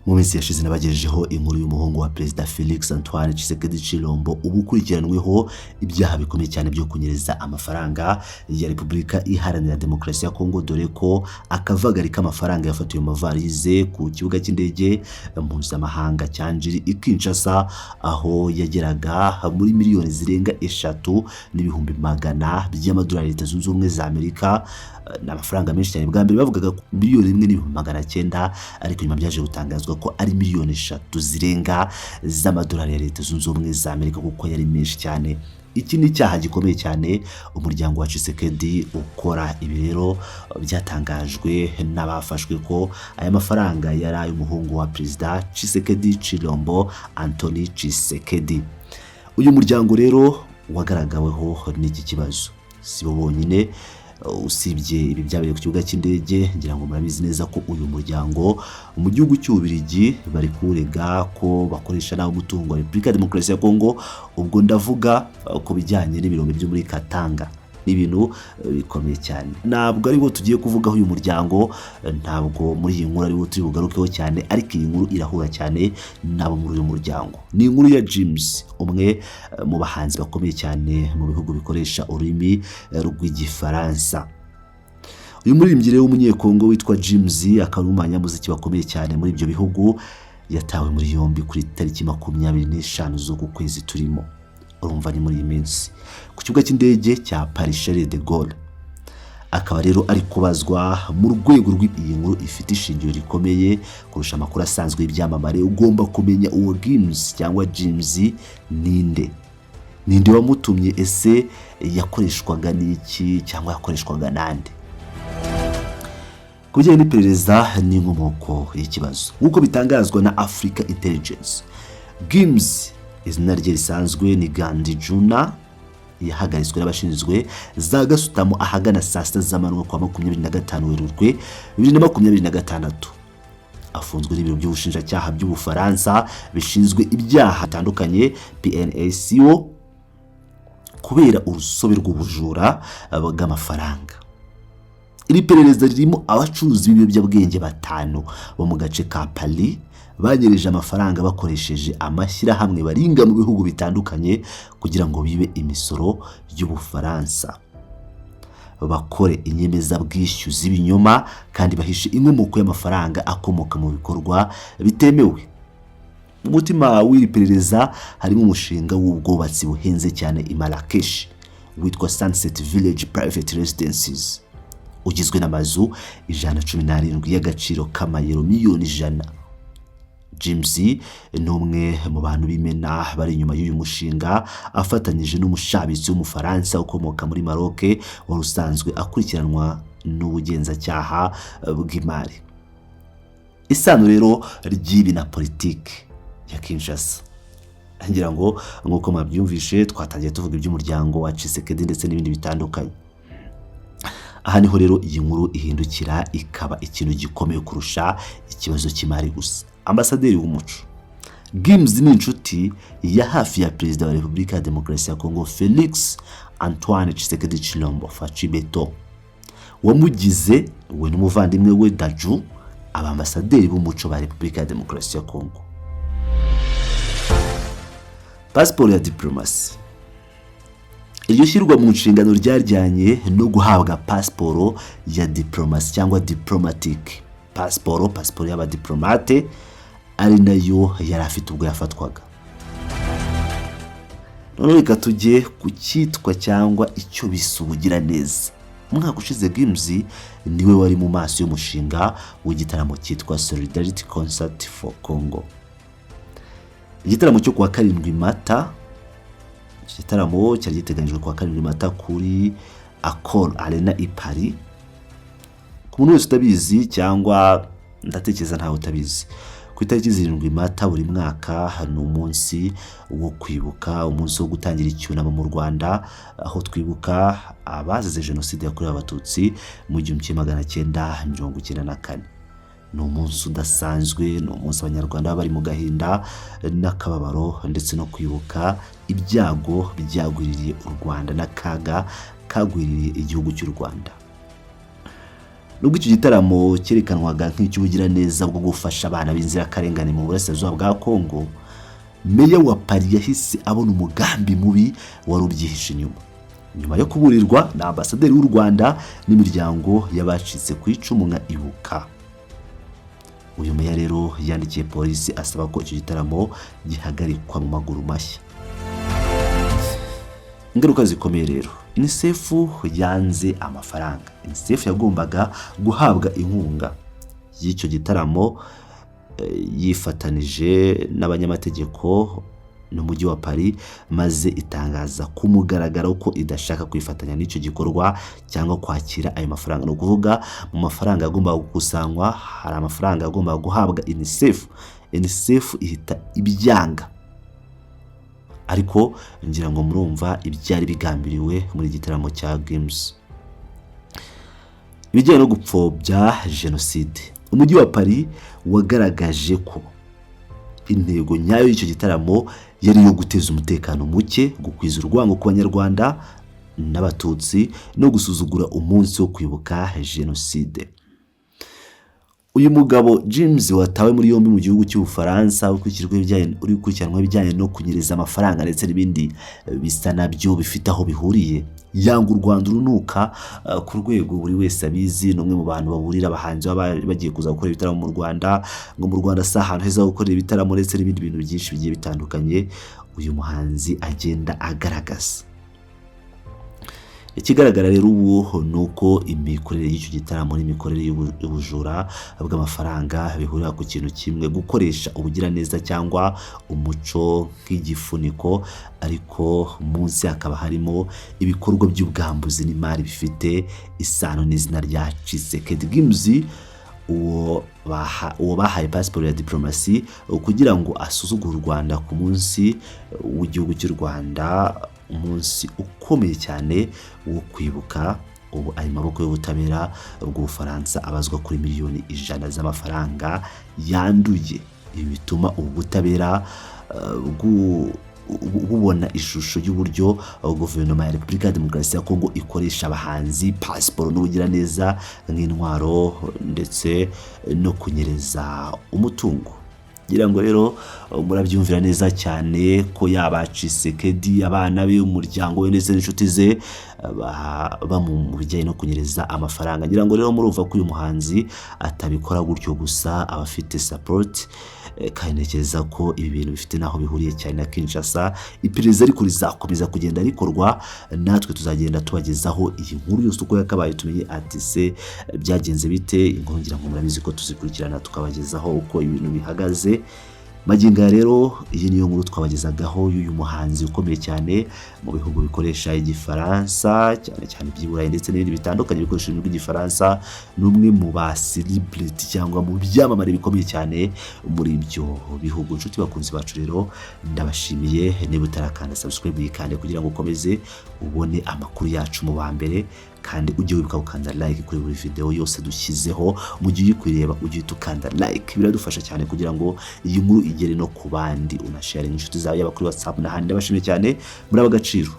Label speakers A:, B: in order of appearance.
A: Mu minsi yashize nabagejejeho inkuru y'umuhungu wa Perezida Felix Antoine Tshisekedi Tshilombo, ubu ukurikiranweho ibyaha bikomeye cyane byo kunyereza amafaranga ya Repubulika Iharanira Demokarasi ya Kongo, dore ko akavagari k'amafaranga yafatiwe mu mavarize ku kibuga cy'indege mpuzamahanga cya Njiri i Kinshasa, aho yageraga muri miliyoni zirenga 3 n'ibihumbi 100 by'amadolari Leta Zunze Ubumwe za Amerika. Ni amafaranga menshi cyane. Bwa mbere bavugaga miliyoni 1 n'ibihumbi 900, ariko nyuma byaje gutangazwa ko ari miliyoni 3 zirenga z'amadolari ya Leta Zunze Ubumwe za Amerika, kuko yari menshi cyane. Iki ni icyaha gikomeye cyane umuryango wa Tshisekedi ukora. Ibi rero byatangajwe n'abafashwe ko aya mafaranga yari ay'umuhungu wa Perezida Tshisekedi Tshilombo, Anthony Tshisekedi. Uyu muryango rero wagaragaweho n'iki kibazo si bo bonyine. Usibye ibi byabereye ku kibuga cy'indege, ngira ngo murabizi neza ko uyu muryango mu gihugu cy'Ububiligi bari kuwurega ko bakoresha nabi umutungo wa Repubulika ya Demokarasi ya Kongo. Ubwo ndavuga ku bijyanye n'ibirombe byo muri Katanga. Ni ibintu bikomeye cyane. Ntabwo ari bo tugiye kuvugaho uyu muryango, ntabwo muri iyi nkuru ari wo turi bugarukeho cyane, ariko iyi nkuru irahura cyane n'abo muri uyu muryango. Ni inkuru ya Gims, umwe mu bahanzi bakomeye cyane mu bihugu bikoresha ururimi rw'Igifaransa. Uyu muririmbyi rero w'Umunyekongo witwa Gims, akaba ari umanyamuziki bakomeye cyane muri ibyo bihugu, yatawe muri yombi kuri tariki 25 z'uku kwezi turimo, urumva ni muri iyi minsi, ku kibuga cy'indege cya Paris Charles de Gaulle. Akaba rero ari kubazwa mu rwego rw'iyi nkuru ifite ishingiro rikomeye kurusha amakuru asanzwe y'ibyamamare. Ugomba kumenya uwo Gims cyangwa Gims ninde, ninde wamutumye, ese yakoreshwaga n'iki cyangwa yakoreshwaga nande? Ku bijyanye n'iperereza n'inkomoko y'ikibazo, nk'uko bitangazwa na Africa Intelligence, Gims, izina rye risanzwe ni Gandhi Juna, yahagaritswe n'abashinzwe za gasutamo ahagana saa 6 z'amanywa kwa 25 Werurwe 2026. Afunzwe n'ibiro by'ubushinjacyaha by'Ubufaransa bishinzwe ibyaha bitandukanye, PNACO, kubera urusobe rw'ubujura bw'amafaranga. Iri perereza ririmo abacuruzi b'ibiyobyabwenge batanu bo mu gace ka Paris banyereje amafaranga bakoresheje amashyirahamwe baringa mu bihugu bitandukanye kugira ngo bibe imisoro y'Ubufaransa, bakore inyemezabwishyu z'ibinyoma kandi bahishe inkomoko y'amafaranga akomoka mu bikorwa bitemewe. Mu mutima w'iri perereza harimo umushinga w'ubwubatsi buhenze cyane i Marrakesh witwa Sunset Village Private Residences, ugizwe n'amazu 117 y'agaciro k'amayero miliyoni 100. Gims ni umwe mu bantu b'imena bari inyuma y'uyu mushinga, afatanyije n'umushabitsi w'Umufaransa ukomoka muri Maroc wari usanzwe akurikiranwa n'ubugenzacyaha bw'imari. Isano rero ry'ibi na politiki ya Kinshasa, ngira ngo nk'uko mwabyumvishe, twatangiye tuvuga iby'umuryango wa Tshisekedi ndetse n'ibindi bitandukanye. Aha niho rero iyi nkuru ihindukira ikaba ikintu gikomeye kurusha ikibazo cy'imari gusa. Ambasaderi w'umuco Gims ni inshuti ya hafi ya Perezida wa Repubulika ya Demokarasi ya Kongo, Felix Antoine Tshisekedi Tshilombo Fatshi Beto, wamugize we n'umuvandimwe we Daju abambasaderi b'umuco ba Repubulika ya Demokarasi ya Kongo. Pasiporo ya diplomasi: iryo shyirwa mu nshingano ryajyanye no guhabwa pasiporo ya diplomasi cyangwa diplomatic pasiporo, pasiporo y'abadiplomate, ari nayo yari afite ubwo yafatwaga. Noneho reka tujye ku cyitwa cyangwa icyo bise ubugiraneza. Umwaka ushize Gims niwe wari mu maso y'umushinga w'igitaramo cyitwa Solidarity Concert for Congo, igitaramo cyo kuwa 7 Mata. Iki gitaramo cyari giteganyijwe kuwa 7 Mata kuri Accor Arena i Paris. Ku muntu wese utabizi, cyangwa ndatekereza ntawe utabizi, ku itariki 7 Mata buri mwaka ni umunsi wo kwibuka, umunsi wo gutangira icyunamo mu Rwanda, aho twibuka abazize Jenoside yakorewe Abatutsi mu 1994. Ni umunsi udasanzwe, ni umunsi Abanyarwanda baba bari mu gahinda n'akababaro ndetse no kwibuka ibyago byagwiririye u Rwanda n'akaga kagwiririye igihugu cy'u Rwanda. Nubwo icyo gitaramo cyerekanwaga nk'icy'ubugiraneza bwo gufasha abana b'inzirakarengane mu burasirazuba bwa Kongo, meya wa Paris yahise abona umugambi mubi wari ubyihishe inyuma. Nyuma yo kuburirwa na ambasaderi w'u Rwanda n'imiryango y'abacitse ku icumu nka Ibuka, uyu meya rero yandikiye polisi asaba ko icyo gitaramo gihagarikwa mu maguru mashya. Ingaruka zikomeye rero, UNICEF yanze amafaranga. UNICEF yagombaga guhabwa inkunga y'icyo gitaramo, yifatanije n'abanyamategeko n'umujyi wa Paris, maze itangaza ku mugaragaro ko idashaka kwifatanya n'icyo gikorwa cyangwa kwakira ayo mafaranga. Ni ukuvuga, mu mafaranga yagombaga gukusanywa hari amafaranga yagombaga guhabwa UNICEF. UNICEF ihita ibyanga. Ariko ngira ngo murumva ibyari bigambiriwe muri gitaramo cya Gims. Ibijyanye no gupfobya jenoside, umujyi wa Paris wagaragaje ko intego nyayo y'icyo gitaramo yari iyo guteza umutekano muke, gukwiza urwango ku Banyarwanda n'Abatutsi no gusuzugura umunsi wo kwibuka jenoside. Uyu mugabo James watawe muri yombi mu gihugu cy'Ubufaransa, uri gukurikiranwaho ibijyanye no kunyereza amafaranga ndetse n'ibindi bisa nabyo bifite aho bihuriye, yanga u Rwanda urunuka ku rwego buri wese abizi. Ni umwe mu bantu baburira abahanzi baba bagiye kuza gukora ibitaramo mu Rwanda, ngo mu Rwanda si ahantu heza ho gukorera ibitaramo, ndetse n'ibindi bintu byinshi bigiye bitandukanye uyu muhanzi agenda agaragaza. Ikigaragara rero ubu ni uko imikorere y'icyo gitaramo n'imikorere y'ubujura bw'amafaranga bihurira ku kintu kimwe: gukoresha ubugiraneza cyangwa umuco nk'igifuniko, ariko munsi hakaba harimo ibikorwa by'ubwambuzi n'imari bifite isano n'izina rya Tshisekedi. Gims, uwo bahaye pasiporo ya diplomasi kugira ngo asuzugure u Rwanda ku munsi w'igihugu cy'u Rwanda, umunsi ukomeye cyane wo kwibuka, ubu ari mu maboko y'ubutabera bw'Ubufaransa, abazwa kuri miliyoni 100 z'amafaranga yanduye. Ibi bituma ubu butabera bubona ishusho y'uburyo guverinoma ya Repubulika ya Demokarasi ya Kongo ikoresha abahanzi, pasiporo n'ubugiraneza nk'intwaro, ndetse no kunyereza umutungo. Ngira ngo rero murabyumvira neza cyane ko yaba Tshisekedi, abana be, umuryango we ndetse n'inshuti ze ba mu bijyanye no kunyereza amafaranga. Ngira ngo rero murumva ko uyu muhanzi atabikora gutyo gusa, aba afite support, kandi ntekereza ko ibi bintu bifite n'aho bihuriye cyane na Kinshasa. Iperereza ariko rizakomeza kugenda rikorwa, natwe tuzagenda tubagezaho iyi nkuru yose uko yakabaye, tumenye ati se byagenze bite. Inkuru ngira ngo murabizi ko tuzikurikirana, tukabagezaho uko ibintu bihagaze. Magingo aya rero, iyi niyo nkuru twabagezagaho y'uyu muhanzi ukomeye cyane mu bihugu bikoresha Igifaransa, cyane cyane iby'i Burayi ndetse n'ibindi bitandukanye bikoresha ururimi rw'Igifaransa. Ni umwe mu ba celebrity cyangwa mu byamamare bikomeye cyane muri ibyo bihugu. Inshuti bakunzi bacu rero, ndabashimiye. Niba utarakanda subscribe, yikande kugira ngo ukomeze ubone amakuru yacu mu ba mbere, kandi ujye wibuka gukanda like kuri buri video yose dushyizeho. Mu gihe uri kuyireba, ujye uhita ukanda like, biradufasha cyane kugira ngo iyi nkuru igere no ku bandi. Unasharinga inshuti zawe, yaba kuri WhatsApp n'ahandi. Ndabashimiye cyane, muri ab'agaciro.